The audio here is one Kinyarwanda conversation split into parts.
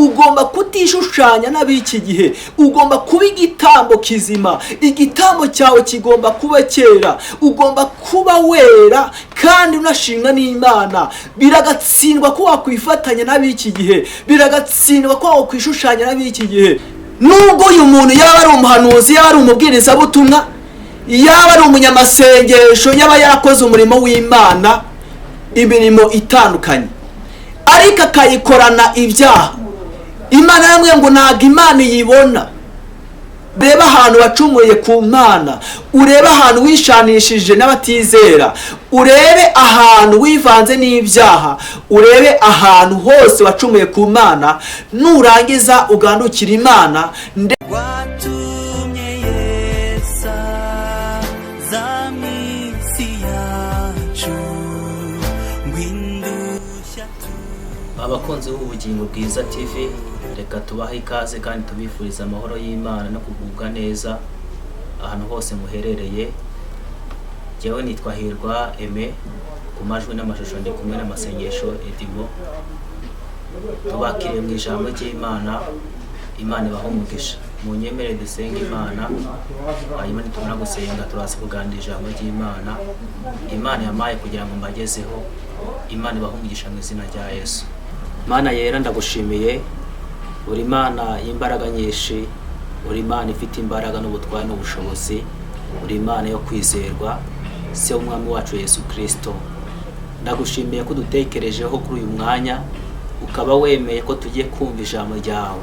Ugomba kutishushanya n'ab'iki gihe. Ugomba kuba igitambo kizima. Igitambo cyawe kigomba kuba cyera. Ugomba kuba wera kandi unashimwa n'Imana. Biragatsindwa ko wakwifatanya n'ab'iki gihe, biragatsindwa ko wakwishushanya n'ab'iki gihe. Nubwo uyu muntu yaba ari umuhanuzi, yaba ari umubwirizabutumwa, yaba ari umunyamasengesho, yaba yarakoze umurimo w'Imana, imirimo itandukanye, ariko akayikorana ibyaha, Imana yamwe ngo ntabwo Imana iyibona. Urebe ahantu wacumuye ku Mana, urebe ahantu wishanishije n'abatizera, urebe ahantu wivanze n'ibyaha, urebe ahantu hose wacumuye ku Mana. Nurangiza ugandukira Imana. Watumye Yesu aza mu isi yacu ngo indushya. Abakunzi b'Ubugingo Bwiza TV, reka tubahe ikaze kandi tubifuriza amahoro y'Imana no kugubwa neza ahantu hose muherereye. Jyewe nitwa Hirwa Aime, ku majwi n'amashusho ndi kumwe n'Amasengesho Edimo. Tubakiriye mu ijambo ry'Imana. Imana ibahe umugisha. Munyemere dusenge Imana, hanyuma nitumara gusenga turaza kuganira ijambo ry'Imana Imana yampaye kugira ngo mbagezeho. Imana ibahe umugisha mu izina rya Yesu. Mana yera, ndagushimiye. Uri Imana y'imbaraga nyinshi, uri Imana ifite imbaraga n'ubutware n'ubushobozi, uri Imana yo kwizerwa, Se w'Umwami wacu Yesu Kirisito. Ndagushimiye ko udutekerejeho kuri uyu mwanya, ukaba wemeye ko tugiye kumva ijambo ryawe.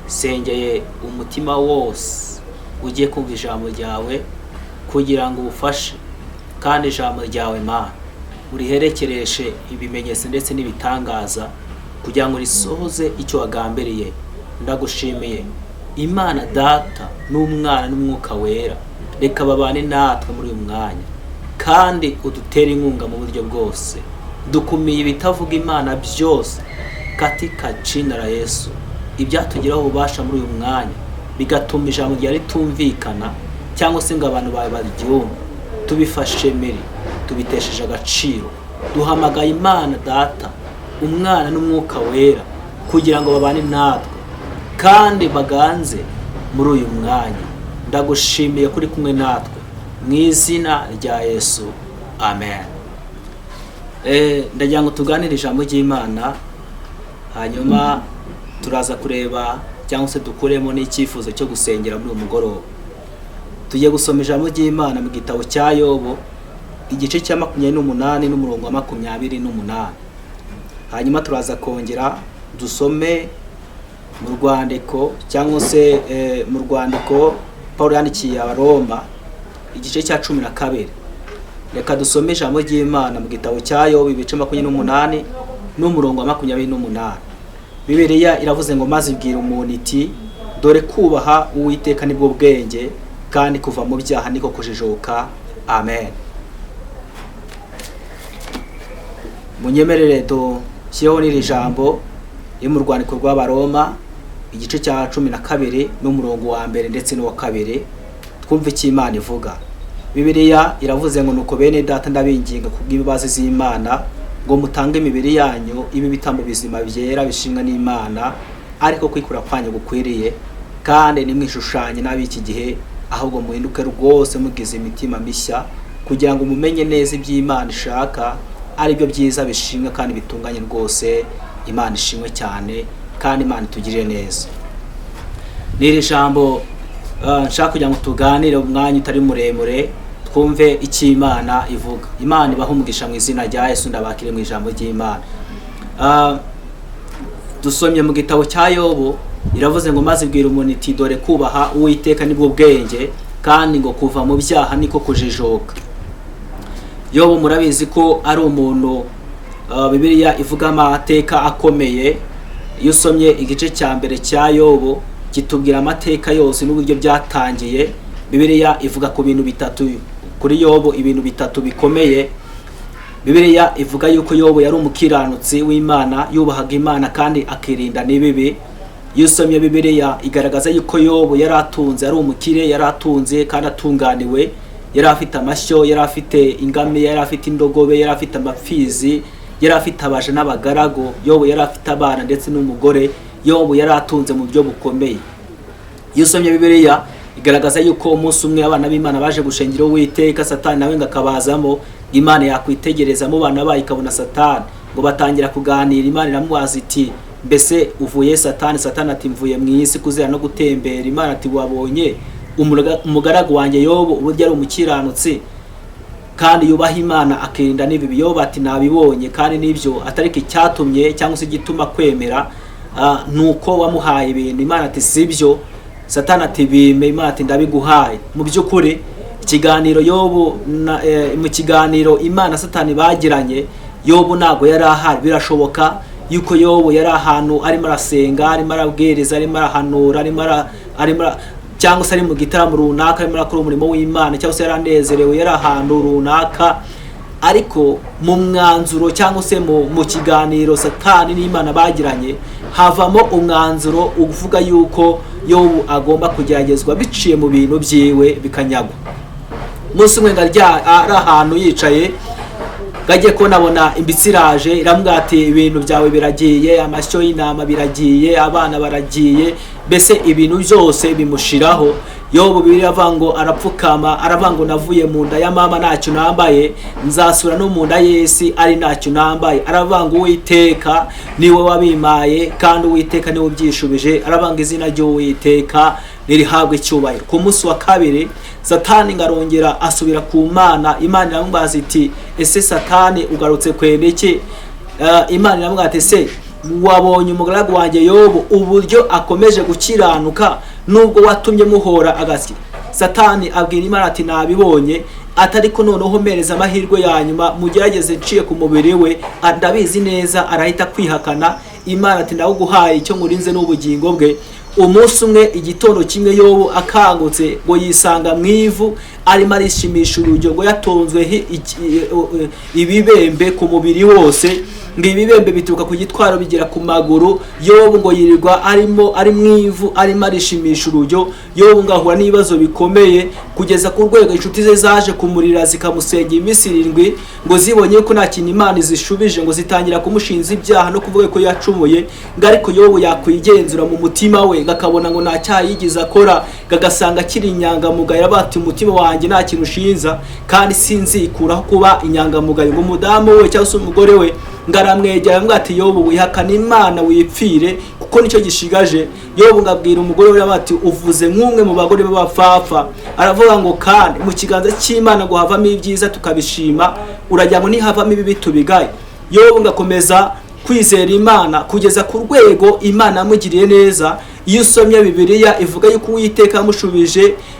Sengeye umutima wose ugiye kumva ijambo ryawe kugira ngo ufashe, kandi ijambo ryawe, Mana, uriherekereshe ibimenyetso ndetse n'ibitangaza kugira ngo risohoze icyo wagambiriye. Ndagushimiye, Imana Data n'Umwana n'Umwuka Wera. Reka babane natwe muri uyu mwanya kandi udutere inkunga mu buryo bwose. Dukumiye ibitavuga Imana byose katika jina la Yesu, ibyatugiraho ububasha muri uyu mwanya bigatuma ijambo ryawe ritumvikana cyangwa se ngo abantu bawe baryumve, tubifashe mbere, tubitesheje agaciro. Duhamagaye Imana Data, Umwana n'Umwuka Wera kugira ngo babane natwe kandi baganze muri uyu mwanya. Ndagushimiye kuri kumwe natwe, mu izina rya Yesu, amen. Ndagira ngo tuganire ijambo ry'Imana, hanyuma turaza kureba cyangwa se dukuremo n'icyifuzo cyo gusengera muri uyu mugoroba. Tugiye gusoma ijambo ry'Imana mu gitabo cya Yobo, igice cya 28 n'umurongo wa 28. Hanyuma turaza kongera dusome mu rwandiko cyangwa se mu rwandiko Paul yandikiye Abaroma, igice cya 12. Reka dusome ijambo ry'Imana mu gitabo cya Yobo, ibice 28 n'umurongo wa 28. Bibiliya iravuze ngo: "Maze ibwira umuntu iti: 'Dore kubaha Uwiteka nibwo bwenge, kandi kuva mu byaha niko kujijuka.'" Amen. Munyemerere dushyireho n'iri jambo riri mu rwandiko rw'Abaroma, igice cya 12 n'umurongo wa mbere ndetse n'uwa kabiri, twumve icyo Imana ivuga. Bibiliya iravuze ngo: "Nuko bene Data, ndabinginga kubw'imbabazi z'Imana ngo mutange imibiri yanyu ibe ibitambo bizima, byera, bishimwa n'Imana, ariko kwikura kwanyu gukwiriye. Kandi ntimwishushanye n'ab'iki gihe, ahubwo muhinduke rwose mugize imitima mishya, kugira ngo mumenye neza iby'Imana ishaka, ari byo byiza bishimwa kandi bitunganye rwose." Imana ishimwe cyane kandi Imana itugirire neza. N'iri jambo nshaka kugira ngo tuganire umwanya utari muremure, twumve icyo Imana ivuga. Imana ibahe umugisha mu izina rya Yesu. Ndabakire mu ijambo ry'Imana. Dusomye mu gitabo cya Yobo, iravuze ngo: "Maze ibwira umuntu iti: 'Dore kubaha Uwiteka nibwo bwenge, kandi ngo kuva mu byaha niko kujijuka.'" Yobo murabizi ko ari umuntu Bibiliya ivuga amateka akomeye. Iyo usomye igice cya mbere cya Yobo, kitubwira amateka yose n'uburyo byatangiye. Bibiliya ivuga ku bintu bitatu kuri Yobo, ibintu bitatu bikomeye. Bibiliya ivuga yuko Yobo yari umukiranutsi w'Imana, yubahaga Imana kandi akirinda n'ibibi. Iyo usomye Bibiliya, igaragaza yuko Yobo yari atunze, ari umukire, yari atunze kandi atunganiwe. Yari afite amashyo, yari afite ingamiya, yari afite indogobe, yari afite amapfizi, yari afite abaja n'abagaragu. Yobo yari afite abana ndetse n'umugore. Yobu yari atunze mu buryo bukomeye. Iyo usomye Bibiliya igaragaza yuko umunsi umwe abana b'Imana baje gushengera Uwiteka, Satani nawe ngo akabazamo. Imana yakwitegereza mu bana bayo ikabona Satani, ngo batangira kuganira. Imana iramubaza iti: "Mbese uvuye, Satani?" Satani ati: "Mvuye mu isi kuzera no gutembera." Imana ati: "Wabonye umugaragu wanjye Yobu, uburyo ari umukiranutsi kandi yubaha Imana, akirinda n'ibibi?" Yobu ati: "Nabibonye kandi nibyo, atariko icyatumye cyangwa se igituma kwemera ni uko wamuhaye ibintu." Imana ati: "Sibyo." Satani ati: "Bime." Imana ati: "Ndabiguhaye." Mu by'ukuri ikiganiro Yobu mu kiganiro Imana Satani bagiranye, Yobu ntabwo yari ahari. Birashoboka yuko Yobu yari ahantu arimo arasenga, arimo arabwiriza, arimo arahanura, cyangwa se ari mu gitaramo runaka, arimo arakora umurimo w'Imana, cyangwa se yaranezerewe, yari ahantu runaka. Ariko mu mwanzuro cyangwa se mu kiganiro Satani n'Imana bagiranye, havamo umwanzuro uvuga yuko Yobu agomba kugeragezwa biciye mu bintu byiwe bikanyagwa. Umunsi umwe ngo ari ahantu yicaye, gagiye kubona abona imbitsi iraje, iramubwira ati: "Ibintu byawe biragiye, amashyo y'intama biragiye, abana baragiye." Mbese ibintu byose bimushiraho. Yobu, Bibiliya avuga ngo arapfukama, aravuga ngo: "Navuye mu nda ya mama ntacyo nambaye, nzasura no mu nda y'isi ari ntacyo nambaye." Aravuga ngo: "Uwiteka niwe wabimaye kandi Uwiteka niwe ubyishubije." Aravuga ngo: "Izina ry'Uwiteka nirihabwe icyubahiro." Ku munsi wa kabiri Satani ngo arongera asubira ku Mana. Imana iramubaza iti: "Ese Satani, ugarutse kwenda iki?" Imana iramubwira ati: "Ese wabonye umugaragu wanjye Yobu, uburyo akomeje gukiranuka nubwo watumye muhora agasyi?" Satani abwira Imana ati: "Nabibonye," atari ko noneho mpereza amahirwe ya nyuma, mugerageze nciye ku mubiri we, ndabizi neza arahita kwihakana. Imana ati: "Ndawuguhaye, icyo nkurinze n'ubugingo bwe." Umunsi umwe, igitondo kimwe, Yobu akangutse ngo yisanga mu ivu, arimo arishimisha urujyo, ngo yatonzwe ibibembe ku mubiri wose, ngo ibibembe bituruka ku gitwaro bigera ku maguru. Yobu ngo yirirwa arimo ari mu ivu, arimo arishimisha urujyo. Yobu ngo ahura n'ibibazo bikomeye kugeza ku rwego inshuti ze zaje kumurira, zikamusengera iminsi 7. Ngo zibonye ko nta kintu Imana izishubije, ngo zitangira kumushinza ibyaha no kuvuga ko yacumuye. Ngo ariko Yobu yakwigenzura mu mutima we, ngo akabona ngo nta cyaha yigeze akora, ngo agasanga akiri inyangamugayo. Aravuga ati: "Umutima wanjye nta kintu ushinza kandi sinzikuraho kuba inyangamugayo." Ngo umudamu we cyangwa se umugore we ngo aramwegera, aramubwira ati: "Yobu, wihakana Imana wipfire, kuko nicyo gishigaje." Yobu ngo abwira umugore we ati: "Uvuze nk'umwe mu bagore b'abapfapfa." Aravuga ngo: "Kandi mu kiganza cy'Imana ngo havamo ibyiza tukabishima, uragira ngo nihavamo ibibi tubigaye?" Yobu ngo akomeza kwizera Imana kugeza ku rwego Imana yamugiriye neza. Iyo usomye Bibiliya ivuga yuko Uwiteka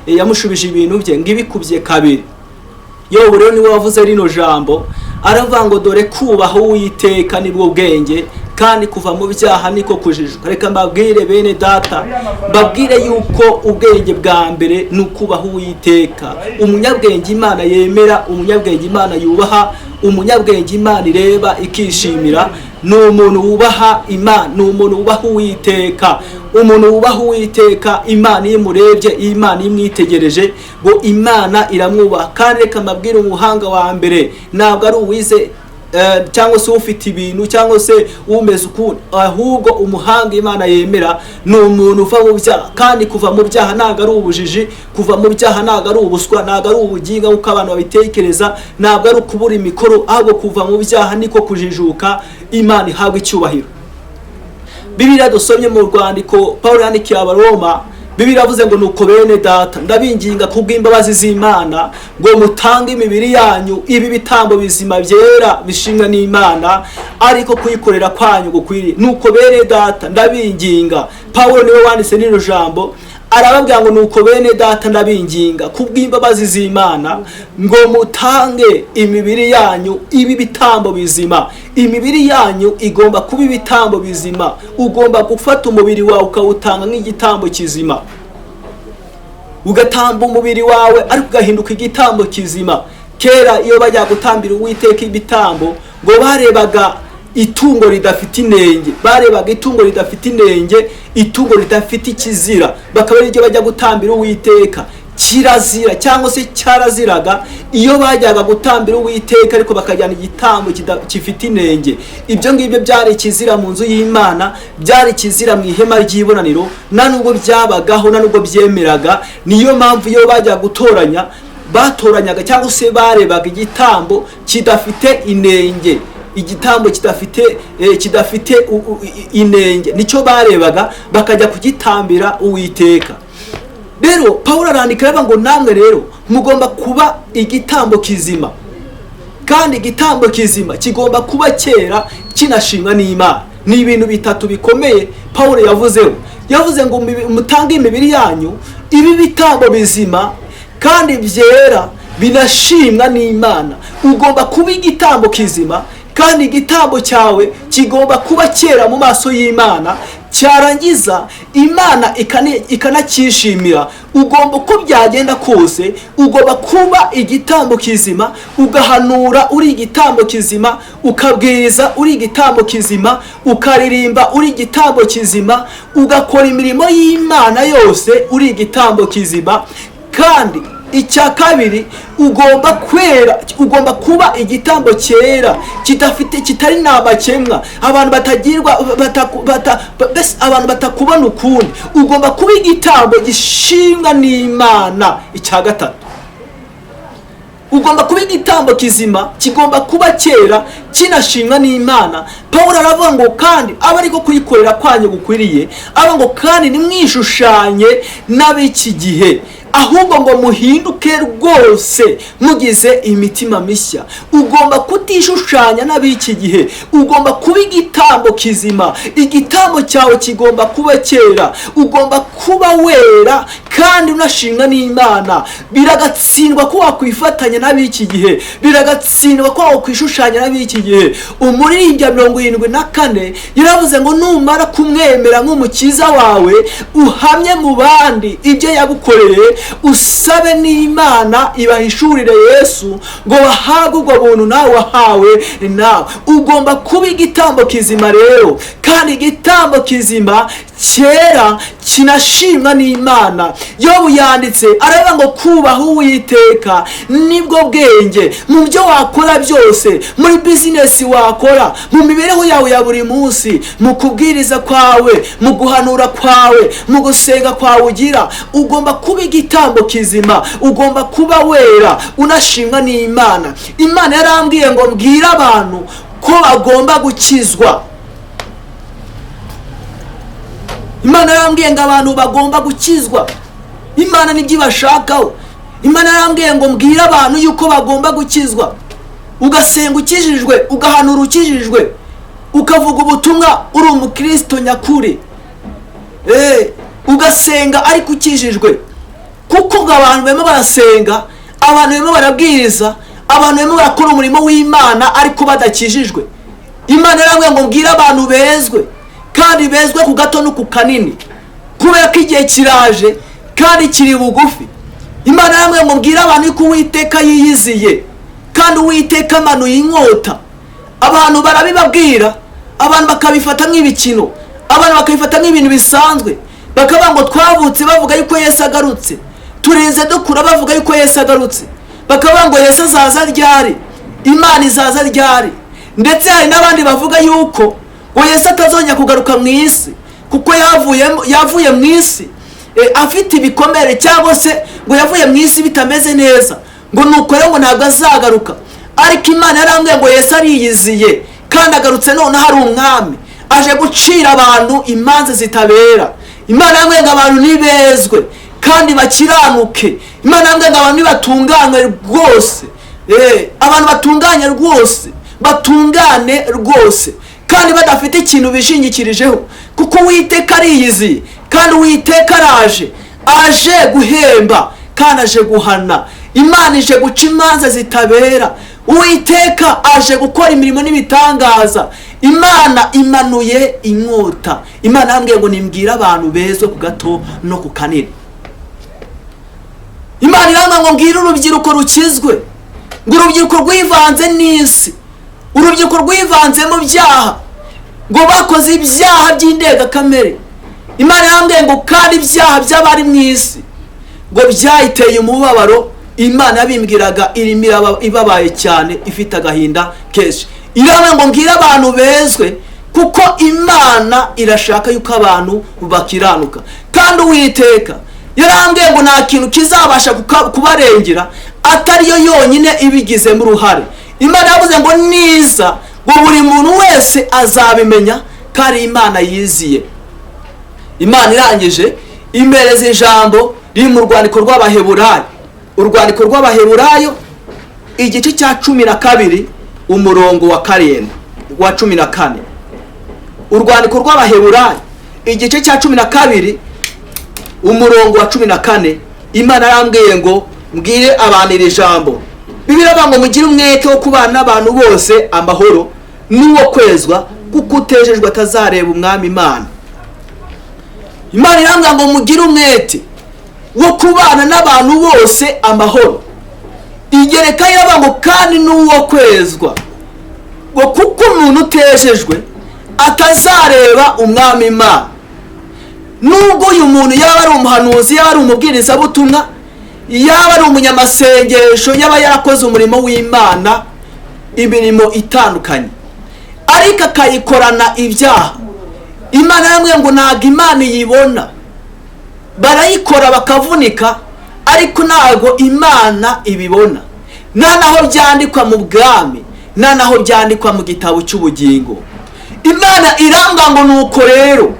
yamushubije ibintu bye ngo ibikubye kabiri. Yobu rero niwe wavuze rino jambo, aravuga ngo: "Dore kubaha Uwiteka nibwo bwenge, kandi kuva mu byaha niko kujijuka." Reka mbabwire bene data, mbabwire yuko ubwenge bwa mbere ni ukubaha Uwiteka. Umunyabwenge Imana yemera, umunyabwenge Imana yubaha, umunyabwenge Imana ireba ikishimira, ni umuntu wubaha Imana, ni umuntu wubaha Uwiteka. Umuntu wubaha Uwiteka, Imana iyo imurebye, Imana imwitegereje, ngo Imana iramwubaha. Kandi reka mbabwire, umuhanga wa mbere ntabwo ari uwize cyangwa se ufite ibintu cyangwa se umeze ukundi, ahubwo umuhanga Imana yemera ni umuntu uva mu byaha. Kandi kuva mu byaha ntabwo ari ubujiji, kuva mu byaha ntabwo ari ubuswa, ntabwo ari ubuginga nk'uko abantu babitekereza, ntabwo ari ukubura imikoro, ahubwo kuva mu byaha niko kujijuka. Imana ihabwa icyubahiro. Bibiliya dusomye mu rwandiko Paul yandikiye Abaroma, Bibiliya iravuze ngo: "Nuko bene data, ndabinginga kubw'imbabazi z'Imana ngo mutange imibiri yanyu ibi bitambo bizima byera bishimwa n'Imana, ariko kuyikorera kwanyu gukwiriye." Nuko bene data ndabinginga, Paul niwe wanditse rino jambo, arababwira ngo: "Nuko bene data, ndabinginga kubw'imbabazi z'Imana ngo mutange imibiri yanyu ibi bitambo bizima." Imibiri yanyu igomba kuba ibitambo bizima. Ugomba gufata umubiri wawe ukawutanga nk'igitambo kizima, ugatamba umubiri wawe ariko ugahinduka igitambo kizima. Kera iyo bajya gutambira Uwiteka ibitambo, ngo barebaga itungo ridafite inenge, barebaga itungo ridafite inenge, itungo ridafite ikizira, bakaba ariryo bajya gutambira Uwiteka. Kirazira cyangwa se cyaraziraga iyo bajyaga gutambira Uwiteka ariko bakajyana igitambo gifite inenge. Ibyo ngibyo byari ikizira mu nzu y'Imana, byari ikizira mu ihema ry'ibonaniro, nta nubwo byabagaho, nta nubwo byemeraga. Niyo mpamvu iyo bajyaga gutoranya, batoranyaga cyangwa se barebaga igitambo kidafite inenge, igitambo kidafite inenge, nicyo barebaga bakajya kugitambira Uwiteka. Rero Pawulo arandika aravuga ngo namwe rero mugomba kuba igitambo kizima, kandi igitambo kizima kigomba kuba cyera kinashimwa n'Imana. Ni ibintu bitatu bikomeye Pawulo yavuzeho. Yavuze ngo mutange imibiri yanyu ibi bitambo bizima kandi byera binashimwa n'Imana. Ugomba kuba igitambo kizima kandi igitambo cyawe kigomba kuba cyera mu maso y'Imana, cyarangiza Imana ikanacyishimira. Ugomba uko byagenda kose ugomba kuba igitambo kizima, ugahanura uri igitambo kizima, ukabwiriza uri igitambo kizima, ukaririmba uri igitambo kizima, ugakora imirimo y'Imana yose uri igitambo kizima. Kandi icya kabiri, ugomba kwera, ugomba kuba igitambo cyera kidafite, kitari ntamakemwa, abantu batagirwa, mbese abantu batakubona ukundi. Ugomba kuba igitambo gishimwa n'Imana. Icya gatatu, ugomba kuba igitambo kizima, kigomba kuba cyera kinashimwa n'Imana. Pawulo aravuga ngo kandi abe ariko kuyikorera kwanyu gukwiriye, aba ngo kandi nimwishushanye n'ab'iki gihe, ahubwo ngo muhinduke rwose mugize imitima mishya. Ugomba kutishushanya n'ab'iki gihe, ugomba kuba igitambo kizima, igitambo cyawe kigomba kuba cyera, ugomba kuba wera kandi unashimwa n'Imana. Biragatsindwa ko wakwifatanya n'ab'iki gihe, biragatsindwa ko wakwishushanya n'ab'iki gihe. Umuririmbyi wa 74 yaravuze ngo numara kumwemera nk'umukiza wawe, uhamye mu bandi ibyo yagukoreye, usabe n'Imana ibahishurire Yesu ngo bahabwe ubwo buntu nawe wahawe nawe. Ugomba kuba igitambo kizima rero, kandi igitambo kizima cyera kinashimwa n'Imana. Yobu yanditse aravuga ngo kubaha Uwiteka nibwo bwenge. Mu byo wakora byose, muri bizinesi wakora, mu mibereho yawe ya buri munsi, mu kubwiriza kwawe, mu guhanura kwawe, mu gusenga kwawe ugira, ugomba kuba igitambo kizima, ugomba kuba wera unashimwa n'Imana. Imana yarambwiye ngo mbwire abantu ko bagomba gukizwa. Imana yarambwiye ngo abantu bagomba gukizwa. Imana nibyo ibashakaho. Imana yarambwiye ngo mbwire abantu yuko bagomba gukizwa. Ugasenga ukijijwe, ugahanura ukijijwe, ukavuga ubutumwa uri umukristo nyakuri, ugasenga ariko ukijijwe. Kuko ngo abantu barimo barasenga, abantu barimo barabwiriza, abantu barimo barakora umurimo w'Imana ariko badakijijwe. Imana yarambwiye ngo mbwire abantu bezwe, kandi bezwe ku gato no ku kanini, kubera ko igihe kiraje kandi kiri bugufi. Imana yarambwiye ngo mbwire abantu ko Uwiteka yiyiziye, kandi Uwiteka amanuye inkota. Abantu barabibabwira, abantu bakabifata nk'ibikino, abantu bakabifata nk'ibintu bisanzwe, bakavuga ngo twavutse bavuga yuko Yesu agarutse, turinze dukura bavuga yuko Yesu agarutse, bakavuga ngo Yesu azaza ryari, Imana izaza ryari. Ndetse hari n'abandi bavuga yuko ngo Yesu atazongera kugaruka mu isi, kuko yavuye mu isi afite ibikomere, cyangwa se ngo yavuye mu isi bitameze neza, ngo nuko rero ngo ntabwo azagaruka. Ariko Imana yarambwiye ngo Yesu ariyiziye kandi agarutse noneho ari umwami, aje gucira abantu imanza zitabera. Imana yarambwiye ngo abantu nibezwe kandi bakiranuke. Imana yarambwiye ngo abantu nibatunganywe rwose, abantu batunganye rwose, batungane rwose, kandi badafite ikintu bishingikirijeho, kuko Uwiteka ariyiziye kandi Uwiteka araje, aje guhemba kandi aje guhana. Imana ije guca imanza zitabera. Uwiteka aje gukora imirimo n'ibitangaza. Imana imanuye inkota. Imana yambwiye ngo nimbwire abantu bezwe ku gato no ku kanini. Imana irambwira ngo mbwire urubyiruko rukizwe, ngo urubyiruko rwivanze n'isi, urubyiruko rwivanze mu byaha, ngo bakoze ibyaha by'indengakamere. Imana yarambwiye ngo kandi ibyaha by'abari mu isi, Ngo byayiteye umubabaro. Imana yabimbwiraga irimo ibabaye cyane, ifite agahinda kenshi. Iraba ngo mbwire abantu bezwe, kuko Imana irashaka yuko abantu bakiranuka. Kandi Uwiteka yarambwiye ngo nta kintu kizabasha kubarengera atariyo yonyine ibigizemo uruhare. Imana yavuze ngo niza, ngo buri muntu wese azabimenya ko ari Imana yiziye. Imana irangije impereza ijambo riri mu rwandiko rw'Abaheburayo, urwandiko rw'Abaheburayo igice cya 12, umurongo wa 7, wa 14. Urwandiko rw'Abaheburayo igice cya 12, umurongo wa 14. Imana yarambwiye ngo mbwire abantu iri jambo. Bibiliya iravuga ngo mugire umwete wo kubana n'abantu bose amahoro n'uwo kwezwa, kuko utejejwe atazareba umwami Imana. Imana irambwira ngo mugire umwete wo kubana n'abantu bose amahoro. Igereka iravuga ngo kandi n'uwo kwezwa, ngo kuko umuntu utejejwe atazareba umwami Imana. Nubwo uyu muntu yaba ari umuhanuzi, yaba ari umubwirizabutumwa, yaba ari umunyamasengesho, yaba yarakoze umurimo w'Imana imirimo itandukanye, ariko akayikorana ibyaha, Imana yambwiye ngo ntabwo Imana iyibona. Barayikora bakavunika, ariko ntabwo Imana ibibona. Nta naho byandikwa mu bwami, nta naho byandikwa mu gitabo cy'ubugingo. Imana iranga ngo nuko rero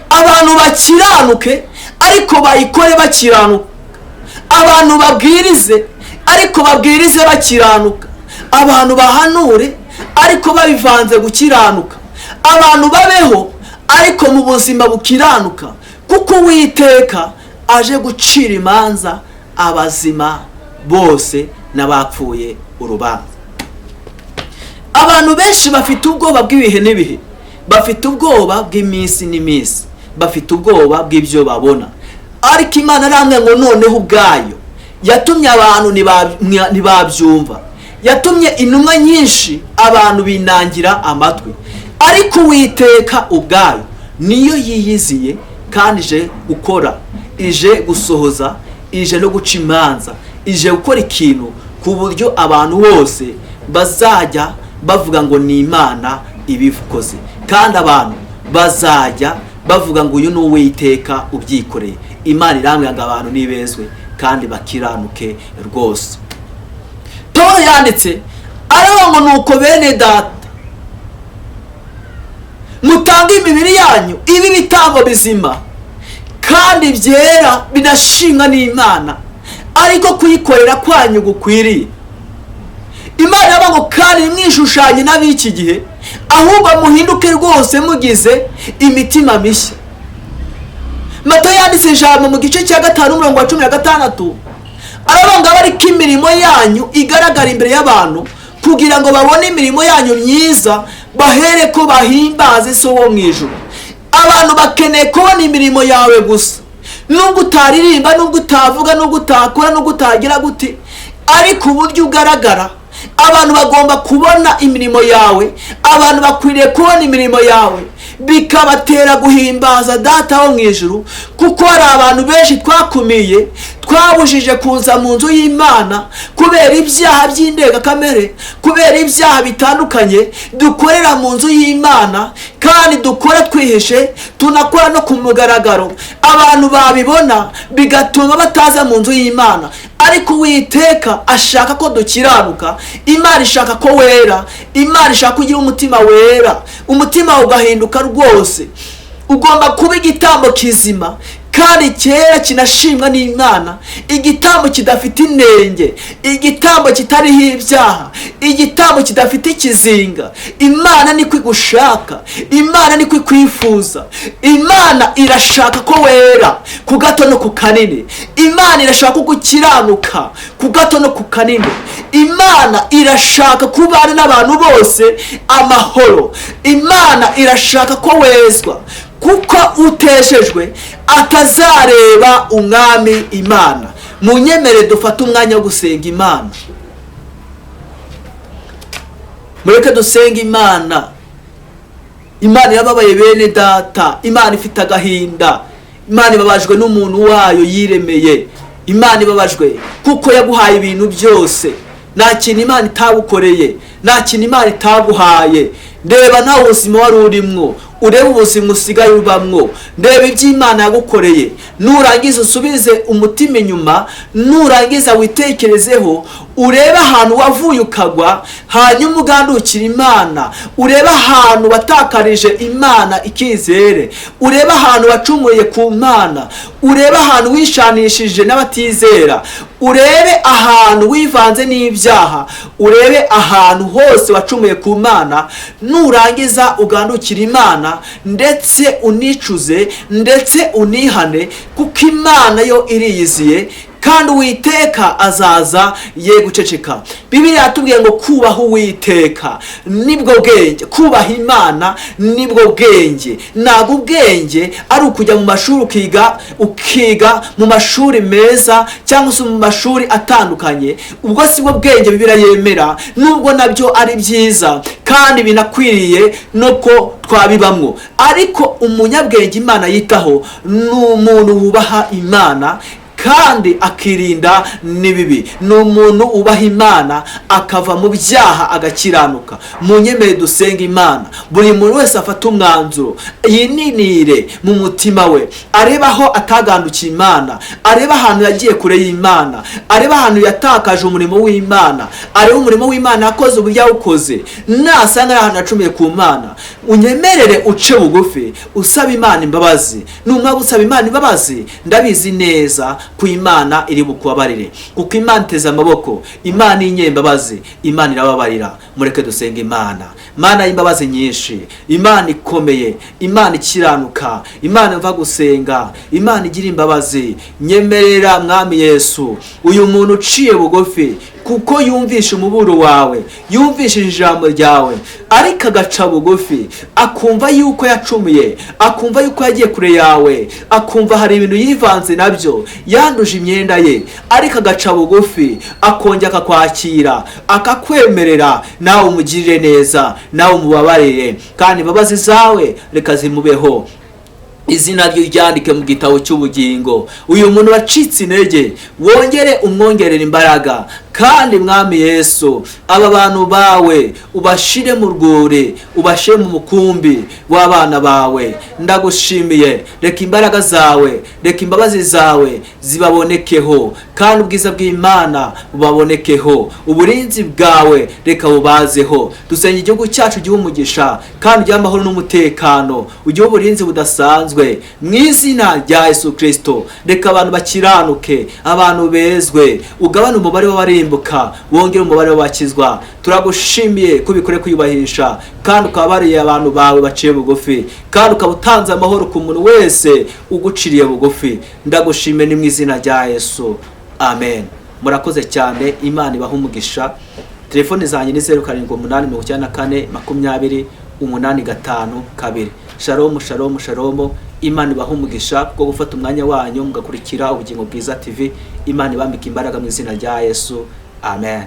abantu bakiranuke, ariko bayikore bakiranuka. Abantu babwirize, ariko babwirize bakiranuka. Abantu bahanure, ariko babivanze gukiranuka. Abantu babeho, ariko mu buzima bukiranuka, kuko Uwiteka aje gucira imanza abazima bose n'abapfuye urubanza. Abantu benshi bafite ubwoba bw'ibihe n'ibihe, bafite ubwoba bw'iminsi n'iminsi, bafite ubwoba bw'ibyo babona. Ariko Imana aramwe ngo noneho ubwayo yatumye abantu ntibabyumva, yatumye intumwa nyinshi abantu binangira amatwi, ariko Uwiteka ubwayo niyo yiyiziye, kandi ije gukora, ije gusohoza, ije no guca imanza, ije gukora ikintu ku buryo abantu bose bazajya bavuga ngo ni Imana ibikoze, kandi abantu bazajya bavuga ngo uyu ni Uwiteka ubyikoreye. Imana irambwira ngo abantu nibezwe kandi bakiranuke rwose. Paul yanditse aravuga ngo nuko bene data mutange imibiri yanyu ibe ibitambo bizima kandi byera binashimwa n'Imana, ariko kuyikorera kwanyu gukwiriye. Imana iravuga ngo kandi mwishushanye n'ab'iki gihe, ahubwo muhinduke rwose mugize imitima mishya. Matayo yanditse ijambo mu gice cya 5 umurongo wa 16, aravuga ngo ariko imirimo yanyu igaragara imbere y'abantu, kugira ngo babone imirimo yanyu myiza, bahere ko bahimbaze So wo mu ijuru. Abantu bakeneye kubona imirimo yawe gusa, nubwo utaririmba, nubwo utavuga, nubwo utakora, nubwo utagira gute, ariko uburyo ugaragara abantu bagomba kubona imirimo yawe. Abantu bakwiriye kubona imirimo yawe, bikabatera guhimbaza Data wo mu ijuru, kuko hari abantu benshi twakumiye, twabujije kuza mu nzu y'Imana kubera ibyaha by'indengakamere, kubera ibyaha bitandukanye dukorera mu nzu y'Imana, kandi dukora twihishe, tunakora no ku mugaragaro, abantu babibona bigatuma bataza mu nzu y'Imana. Ariko Uwiteka ashaka ko dukiranuka. Imana ishaka ko wera, Imana ishaka kugira umutima wera, umutima ugahinduka rwose. Ugomba kuba igitambo kizima kandi cyera kinashimwa n'Imana, igitambo kidafite inenge, igitambo kitariho ibyaha, igitambo kidafite ikizinga. Imana niko igushaka, Imana niko ikwifuza. Imana irashaka ko wera ku gato no ku kanini. Imana irashaka ko gukiranuka ku gato no ku kanini. Imana irashaka kubana n'abantu bose amahoro. Imana irashaka ko wezwa, kuko uteshejwe atazareba umwami Imana. Munyemere dufate umwanya wo gusenga Imana. Mureke dusenge Imana. Imana yababaye bene data, Imana ifite agahinda, Imana ibabajwe n'umuntu wayo yiremeye. Imana ibabajwe kuko yaguhaye ibintu byose. Nta kintu Imana itagukoreye, nta kintu Imana itaguhaye. Reba nawe ubuzima wari urimwo, urebe ubuzima usigaye ubamwo, ndeba ibyo Imana yagukoreye. Nurangiza usubize umutima inyuma, nurangiza witekerezeho, urebe ahantu wavuye ukagwa, hanyuma ugandukire Imana. Urebe ahantu watakarije Imana ikizere, urebe ahantu wacumuye ku Mana, urebe ahantu wishanishije n'abatizera, urebe ahantu wivanze n'ibyaha, urebe ahantu hose wacumuye ku Mana. Nurangiza ugandukire Imana, ndetse unicuze, ndetse unihane, kuko Imana yo iriyiziye, kandi Uwiteka azaza ye guceceka. Bibiliya yatubwiye ngo kubaha Uwiteka nibwo bwenge, kubaha Imana nibwo bwenge. Ntabwo ubwenge ari ukujya mu mashuri ukiga mu mashuri meza cyangwa se mu mashuri atandukanye. Ubwo si bwo bwenge Bibiliya yemera, nubwo nabyo ari byiza kandi binakwiriye no ko twabibamwo. Ariko umunyabwenge Imana yitaho ni umuntu wubaha Imana kandi akirinda n'ibibi. Ni umuntu ubaha Imana akava mu byaha agakiranuka. Munyemere dusenga Imana. Buri muntu wese afata umwanzuro, yininire mu mutima we, arebe aho atagandukiye Imana, arebe ahantu yagiye kure y'Imana, arebe ahantu yatakaje umurimo w'Imana, arebe umurimo w'Imana yakoze uburyo yawukoze. Nasanga ari ahantu yacumiye ku Mana, unyemerere uce bugufi usaba Imana imbabazi. Numara gusaba Imana imbabazi, ndabizi neza ku Imana iri bukubabarire, kuko Imana iteze amaboko. Imana inyembabazi, Imana irababarira. Mureke dusenga Imana. Mana y'imbabazi nyinshi, Imana ikomeye, Imana ikiranuka, Imana mva gusenga, Imana igira imbabazi, nyemerera Mwami Yesu uyu muntu uciye bugufi, kuko yumvishe umuburo wawe, yumvishije ijambo ryawe, ariko agaca bugufi, akumva yuko yacumuye, akumva yuko yagiye kure yawe, akumva hari ibintu yivanze nabyo, yanduje imyenda ye, ariko agaca bugufi, akongera akakwakira, akakwemerera. Nawe umugirire neza, nawe umubabarire, kandi imbabazi zawe reka zimubeho. Izina rye uryandike mu gitabo cy'ubugingo. Uyu muntu wacitse intege wongere umwongerere imbaraga, kandi Mwami Yesu aba bantu bawe ubashire mu rwuri, ubashire mu mukumbi w'abana bawe. Ndagushimiye, reka imbaraga zawe, reka imbabazi zawe zibabonekeho, kandi ubwiza bw'Imana bubabonekeho, uburinzi bwawe reka bubazeho. Dusenge igihugu cyacu gihe umugisha, kandi ugire amahoro n'umutekano, ugire uburinzi budasanzwe mu izina rya Yesu Kristo. Reka abantu bakiranuke, abantu bezwe, ugabane umubare w'abarimbuka, wongere umubare w'abakizwa. Turagushimiye ko ubikore kwiyubahisha, kandi ukaba bariye abantu bawe baciye bugufi, kandi ukaba utanze amahoro ku muntu wese uguciriye bugufi. Ndagushimiye ni mu izina rya Yesu, amen. Murakoze cyane, Imana ibahe umugisha. Telefone zanjye ni 0789 20 8 52. Shalom, shalom, shalom. Imana ibahe umugisha bwo gufata umwanya wanyu mugakurikira Ubugingo Bwiza TV. Imana ibambike imbaraga mu izina rya Yesu, amen.